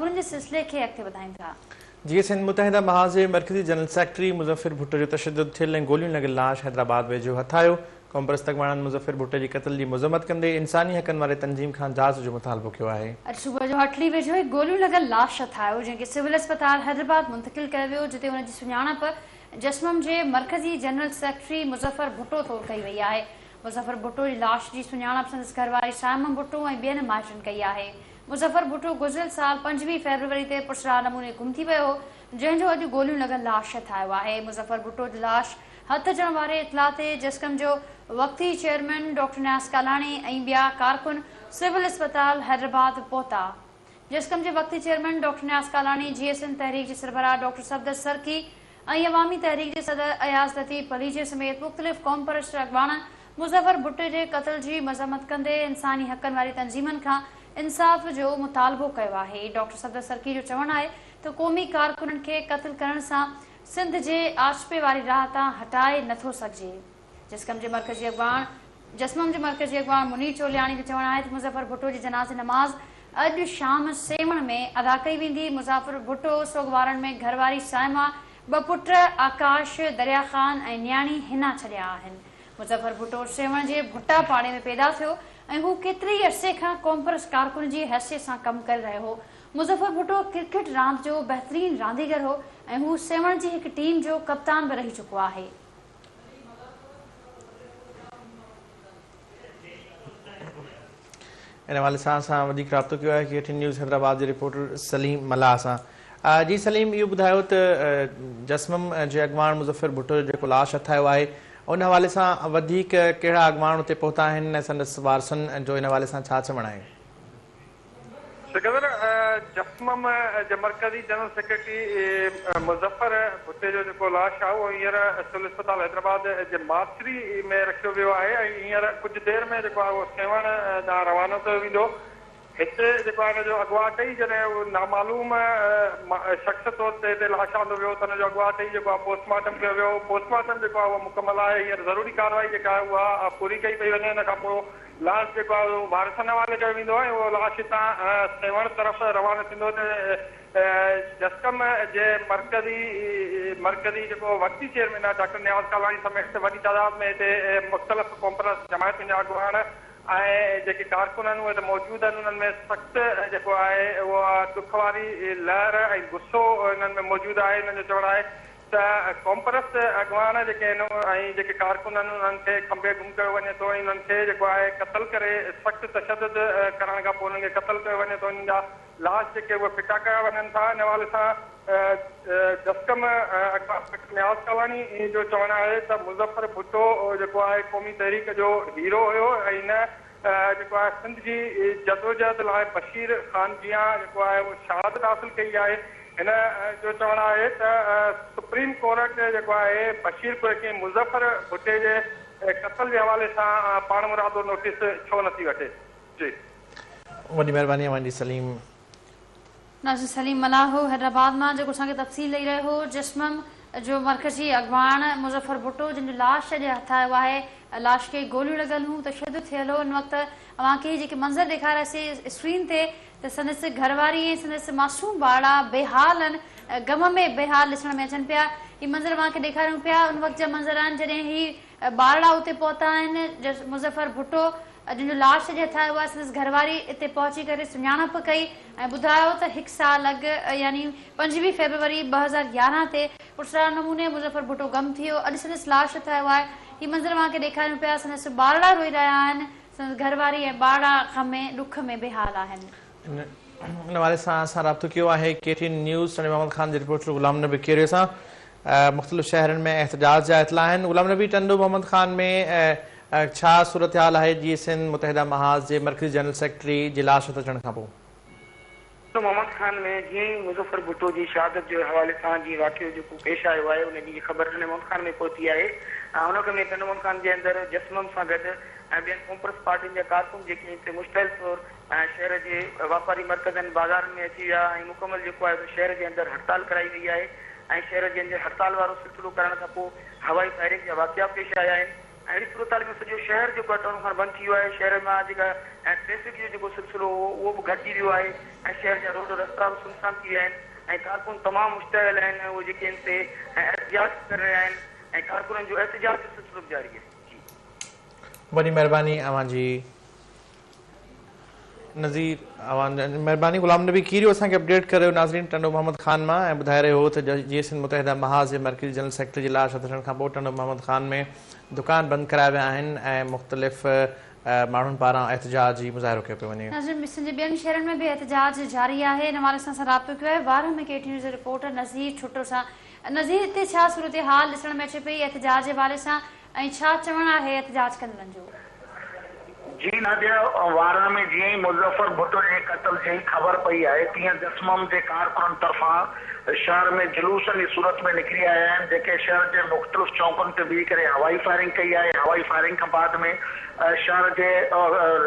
خبرن جي سلسلي کي اڳتي وڌايون ٿا. جيئي سنڌ متحده محاذ جي مرڪزي جنرل سيڪريٽري مظفر ڀٽو جو تشدد ٿيل ۽ گوليون لڳل لاش حيدرآباد ويجهو هٿ آيو. قومپرست اڳواڻن مظفر ڀٽي جي قتل جي مذمت ڪندي انساني حقن واري تنظيم کان جاچ جو مطالبو ڪيو آهي. اڄ صبح جو هٽڙي ويجهو هڪ گوليون لڳل لاش هٿ آيو، جنهن کي سول اسپتال حيدرآباد منتقل ڪيو ويو، جتي ان جي سڃاڻپ جسمم جي مرڪزي جنرل سيڪريٽري مظفر ڀٽو طور ڪئي وئي آهي. مظفر ڀٽو جي لاش جي سڃاڻپ سندس گهرواري صائمه ڀٽو ۽ ٻين مائٽن ڪئي آهي. مظفر ڀٽو گذريل سال 25 فيبروري تي پراسرار نموني گم ٿي ويو هو، جنهن جو اڄ گوليون لڳل لاش هٿ آيو آهي. مظفر ڀٽو جو لاش هٿ اچڻ واري اطلاع تي جسقم جو وقتي چيئرمين ڊاڪٽر نياز ڪالاڻي ۽ ٻيا ڪارڪن سول اسپتال حيدرآباد پهتا. جسقم جي وقتي chairman doctor Niaz Kalani, Jeay Sindh Tehreek جي سربراهه ڊاڪٽر صفدر سرڪي ۽ عوامي تحريڪ جي صدر اياز لطيف پليجي سميت مختلف قومپرست اڳواڻن مظفر ڀٽي جي قتل جي مذمت ڪندي انساني حقن واري تنظيمن کان انصاف جو مطالبو ڪيو آهي. ڊاڪٽر صفدر سرڪي جو چوڻ آهي ته قومي ڪارڪنن کي قتل ڪرڻ سان سنڌ جي آجپي واري راهه تان هٽائي نه ٿو سگهجي. جسقم جي مرڪزي اڳواڻ جسمم جي مرڪزي اڳواڻ منير چولياڻي جو چوڻ آهي ته مظفر ڀٽو جي جنازي نماز اڄ شام سيوهڻ ۾ ادا ڪئي ويندي. مظفر ڀٽو سوڳوارن ۾ گهرواري صائمه، ٻه پٽ آڪاش، دريا خان ۽ نياڻي حنا ڇڏيا آهن. مظفر ڀٽو سيوهڻ جي ڀٽا پاڙي ۾ پيدا ٿيو ۽ هو ڪيتري ئي عرصي کان قومپرست ڪارڪن جي حيثيت سان ڪم ڪري رهيو هو. مظفر ڀٽو ڪرڪيٽ راند جو بهترين رانديگر هو ۽ هو سيوهڻ جي هڪ ٽيم جو ڪپتان به رهي چڪو آهي. ان حوالي سان اسان وڌيڪ رابطو ڪيو آهي ڪي ٽي نيوز حيدرآباد جي رپورٽر سليم ملاح سان. جي سليم اهو ٻڌايو ته جسمم جي اڳواڻ مظفر ڀٽو جو جيڪو لاش هٿ آيو آهي ان حوالي سان وڌيڪ ڪهڙا اڳواڻ اتي پهتا آهن ۽ سندس وارثن جو ان حوالي سان ڇا چوڻ آهي؟ سڪندر، جسمم جي مرڪزي جنرل سيڪريٽري مظفر ڀٽي جو جيڪو لاش آهي اهو هينئر سول اسپتال حيدرآباد جي مارچري ۾ رکيو ويو آهي ۽ هينئر ڪجهه دير ۾ جيڪو آهي اهو سيوهڻ ڏانهن روانو ڪيو ويندو. هتي جيڪو آهي ان جو اڳواٽ ئي جڏهن نامعلوم شخص طور تي هتي لاش آندو ويو ته ان جو اڳواٽ ئي جيڪو آهي پوسٽ مارٽم ڪيو ويو. پوسٽ مارٽم جيڪو آهي اهو مڪمل آهي هينئر ضروري ڪارروائي جيڪا آهي اها پوري ڪئي پئي وڃي ان کان پوء لاش جيڪو آهي اهو وارثن حوالي ڪيو ويندو ۽ اهو لاش هتان سيوهڻ طرف روانو ٿيندو ته جسقم جي مرڪزي مرڪزي جيڪو وقتي چيئرمين آهي ڊاڪٽر نياز ڪالاڻي سميت وڏي تعداد ۾ هتي مختلف قومپرست جماعتن جا اڳواڻ ۽ جيڪي ڪارڪن آهن اهي ته موجود آهن انهن ۾ سخت جيڪو آهي اهو ڏک واري لهر ۽ غصو انهن ۾ موجود آهي انهن جو چوڻ آهي ته قومپرست اڳواڻ جيڪي آهن ۽ جيڪي ڪارڪن آهن انهن کي کنڀي گم ڪيو وڃي ٿو ۽ انهن کي جيڪو آهي قتل ڪري سخت تشدد ڪرڻ کان پوء انهن کي قتل ڪيو وڃي ٿو انهن جا لاش جيڪي اهي ڦٽا ڪيا وڃن ٿا ان حوالي سان جسقم اڳواڻ ڊاڪٽر نياز ڪالاڻي جو چوڻ آهي ته مظفر ڀٽو جيڪو آهي قومي تحريڪ جو هيرو هيو ۽ هن جيڪو آهي سنڌ جي جدوجهد لاء بشير خان جيان جيڪو آهي اهو شهادت حاصل ڪئي آهي. هن جو چوڻ آهي ته سپريم ڪورٽ جيڪو آهي بشير قريشي ۽ مظفر ڀٽي جي قتل جي حوالي سان پاڻمرادو نوٽيس ڇو نٿي وٺي. جي. وڏي مهرباني اوهان جي سليم. ناظرين سليم ملاح هو حيدرآباد مان جيڪو اسان کي تفصيل ڏئي رهيو هو جسمم جو مرڪزي اڳواڻ مظفر ڀٽو جنهن جو لاش اڄ هٿ آيو آهي لاش کي گوليون لڳل هيون تشدد ٿيل هو ان وقت اوهان کي هي جيڪي منظر ڏيکارياسي اسڪرين تي ته سندس گهرواري ۽ سندس معصوم ٻارڙا بيحال آهن غم ۾ بيحال ڏسڻ ۾ اچن پيا هي منظر اوهان کي ڏيکاريون پيا ان وقت جا منظر آهن جڏهن هي ٻارڙا اتي پهتا آهن مظفر ڀٽو جنهن جو لاش اڄ هٿ آيو آهي سندس گهرواري اتي پهچي ڪري سڃاڻپ ڪئي ۽ ٻڌايو ته هڪ سال اڳ يعني 25 فيبروري 2011 تي پراسرار نموني مظفر ڀٽو گم ٿي ويو اڄ سندس لاش هٿ آيو آهي هي منظر اوهان کي ڏيکاريون پيا سندس ٻارڙا روئي رهيا آهن سندس گهرواري ۽ ٻارڙا غم ۾ ڏک ۾ بيحال آهن. ان حوالي سان اسان رابطو ڪيو آهي K T N news Tando Muhammad Khan جي رپورٽر غلام نبي ڪيريو سان مختلف شهرن ۾ احتجاج جا اطلاع آهن غلام نبي ٽنڊو محمد خان ۾ ڇا صورتحال آهي جيئي سنڌ متحده محاذ جي مرڪزي جنرل سيڪريٽري جي لاش هٿ اچڻ کانپوء؟ ٽنڊو محمد خان ۾ جيئن ئي مظفر ڀٽو جي شهادت جي حوالي سان جيئن واقعو جيڪو پيش آيو آهي ان جي خبر ٽنڊي محمد خان ۾ پهتي آهي ۽ ان وقت ۾ ٽنڊو محمد خان جي اندر جسمم سان گڏ ۽ ٻين قومپرست پارٽين جا ڪارڪن جيڪي هتي مشتعل طور شهر جي واپاري مرڪزن بازارن ۾ اچي ويا ۽ مڪمل جيڪو آهي سو شهر جي اندر هڙتال ڪرائي وئي آهي ۽ شهر جي اندر هڙتال وارو سلسلو ڪرڻ کان پوء هوائي فائرنگ جا واقعا پيش آيا آهن. ۽ اهڙي صورتحال ۾ سڄو شهر جيڪو آهي ٽنڊو خان بند ٿي ويو آهي شهر مان جيڪا ٽريفڪ جو جيڪو سلسلو هو اهو به گهٽجي ويو آهي ۽ شهر جا روڊ رستا به سنسان ٿي ويا آهن ۽ ڪارڪن تمام مشتعل آهن اهي جيڪي آهن سي احتجاج ڪري رهيا آهن ۽ ڪارڪنن جو احتجاج جو سلسلو به جاري آهي جي. وڏي مهرباني اوهان جي نذير اوهان جي مهرباني غلام نبي کيريو اسان کي اپڊيٽ ڪري رهيو ناظرين ٽنڊو محمد خان مان ۽ ٻڌائي رهيو هو ته جيئي سنڌ متحده محاذ جي مرڪزي جنرل سيڪريٽري جي لاش هٿ اچڻ کان پوء ٽنڊو محمد خان ۾ دڪان بند ڪرايا ويا آهن ۽ مختلف ماڻهن پاران احتجاجي مظاهرو ڪيو پيو وڃي. ناظرين سنڌ جي ٻين شهرن ۾ به احتجاج جاري آهي ان حوالي سان اسان رابطو ڪيو آهي وارهه ۾ ڪي ٽي نيوز جي رپورٽر نذير ڇٽو سان نذير اتي ڇا صورتحال ڏسڻ ۾ اچي پئي احتجاج جي حوالي سان ۽ ڇا چوڻ آهي احتجاج ڪندڙن جو؟ جي ناديه، وارهه ۾ جيئن ئي مظفر ڀٽو جي قتل جي خبر پئي آهي تيئن جسمم جي ڪارڪنن طرفان شهر ۾ جلوسن جي صورت ۾ نڪري آيا آهن جيڪي شهر جي مختلف چونڪن تي بيهي ڪري هوائي فائرنگ ڪئي آهي هوائي فائرنگ کان بعد ۾ شهر جي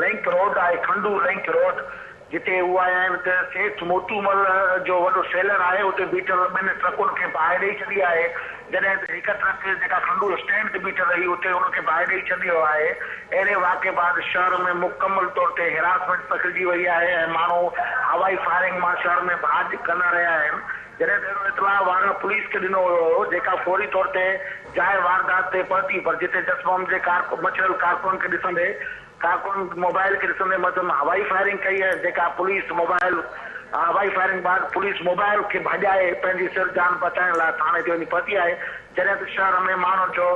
لنڪ روڊ آهي کنڊو لنڪ روڊ جتي هو آيا آهن ته سيٺ موتومل جو وڏو سيلر آهي، اتي بيٺل ٻن ٽرڪن کي باهه ڏئي ڇڏي آهي، جڏهن ته هڪ ٽرڪ جيڪا کنڊو اسٽينڊ تي بيٺل هئي اتي ان کي باهه ڏئي ڇڏي ويو آهي. اهڙي واقعي بعد شهر ۾ مڪمل طور تي هراسمينٽ پکڙجي وئي آهي ۽ ماڻهو هوائي فائرنگ مان شهر ۾ ڀاڄ ڪندا رهيا آهن، جڏهن ته اهڙو اطلاع وارهه پوليس کي ڏنو ويو هو، جيڪا فوري طور تي جاء واردات تي پهتي پر جتي جسمم جي مڇريل ڪارڪنن کي ڏسندي ڪارڪنن موبائل کي ڏسندي مٿن هوائي فائرنگ ڪئي ۽ جيڪا پوليس موبائل هوائي فائرنگ بعد پوليس موبائل کي ڀڄائي پنهنجي سر جان بچائڻ لاء ٿاڻي تي وڃي پهتي آهي جڏهن ته شهر ۾ ماڻهن جو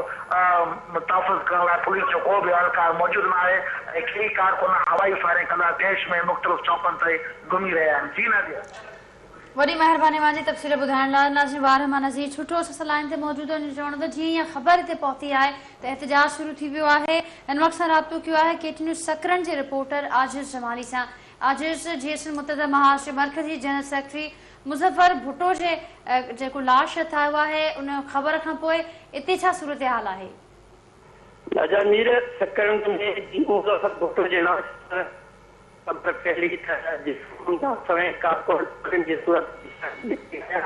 تحفظ ڪرڻ لاء پوليس جو ڪو به اهلڪار موجود نه آهي ۽ ڪيئي ڪارڪن هوائي فائرنگ ڪندا ديش ۾ مختلف چونڪن تي گهمي رهيا آهن جي ناديه. وڏي مهرباني اوهان جي تفصيل ٻڌائڻ لاء. ناظرين وارهه مان نذير ڇٽو اسان سان لائين تي موجود هو ان جو چوڻ هو ته جيئن ئي اها خبر هتي پهتي آهي ته احتجاج شروع ٿي ويو آهي هن وقت سان رابطو ڪيو آهي ڪي ٽي نيوز سڪرنڊ جي رپورٽر عاجز جمالي سان عاجز جي ايس اين متحده محاذ جي مرڪزي جنرل سيڪريٽري مظفر ڀٽو جي جيڪو لاش هٿ آيو آهي ان خبر کان پوء اتي ڇا صورتحال آهي؟ راجا مير سڪرنڊ ۾ جي مظفر ڀٽو جي لاش خبر ڦهلي ته جسقم جا سوين ڪارڪن ٽولين جي صورت ۾ شهر ۾ نڪري آيا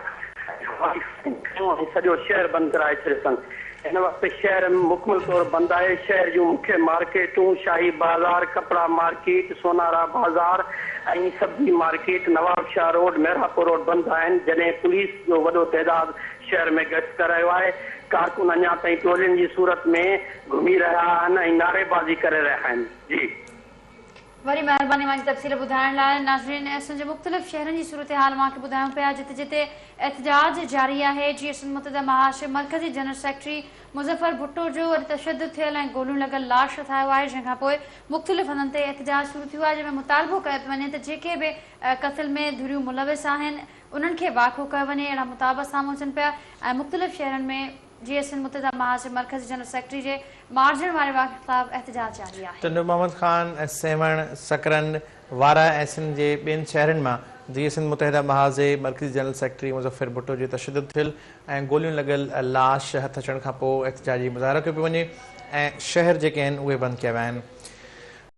۽ هوائي فائرنگ ڪيون ۽ سڄو شهر بند ڪرائي ڇڏيو اٿن. هن وقت شهر مڪمل طور بند آهي. شهر جون مکيه مارڪيٽون شاهي بازار، ڪپڙا مارڪيٽ، سونارا بازار ۽ سبزي market, Nawabshah road, Mehrabpur road بند آهن، جڏهن پوليس جو وڏو تعداد شهر ۾ گشت ڪري رهيو آهي. ڪارڪن اڃا تائين ٽولين جي صورت ۾ گهمي رهيا آهن ۽ نعريبازي ڪري رهيا آهن. جي. وڏي مهرباني اوهان جي تفصيل ٻڌائڻ لاء ناظرين سنڌ جي مختلف شهرن جي صورتحال اوهان کي ٻڌايون پيا جتي جتي احتجاج جاري آهي جيئي سنڌ متحده محاذ جي مرڪزي جنرل سيڪريٽري مظفر ڀٽو جو اڄ تشدد ٿيل ۽ گوليون لڳل لاش هٿ آيو آهي جنهن کان پوء مختلف هنڌن تي احتجاج شروع ٿيو آهي جنهن ۾ مطالبو ڪيو پيو وڃي ته جيڪي به قتل ۾ ڌريون ملوث آهن انهن کي واکو ڪيو وڃي اهڙا مطالبا سامهون اچن پيا ۽ مختلف شهرن ۾ جيئي سنڌ متحده محاذ جي مرڪزي جنرل سيڪريٽري جي مارجڻ واري واقعي خلاف احتجاج جاري آهي. ٽنڊو محمد خان، سيوهڻ، سڪرنڊ، وارهه ۽ سنڌ جي ٻين شهرن مان جيئي سنڌ متحده محاذ جي مرڪزي جنرل سيڪريٽري مظفر ڀٽو جي تشدد ٿيل ۽ گوليون لڳل لاش هٿ اچڻ کانپوء احتجاجي مظاهرو ڪيو پيو وڃي ۽ شهر جيڪي آهن اهي بند ڪيا ويا آهن.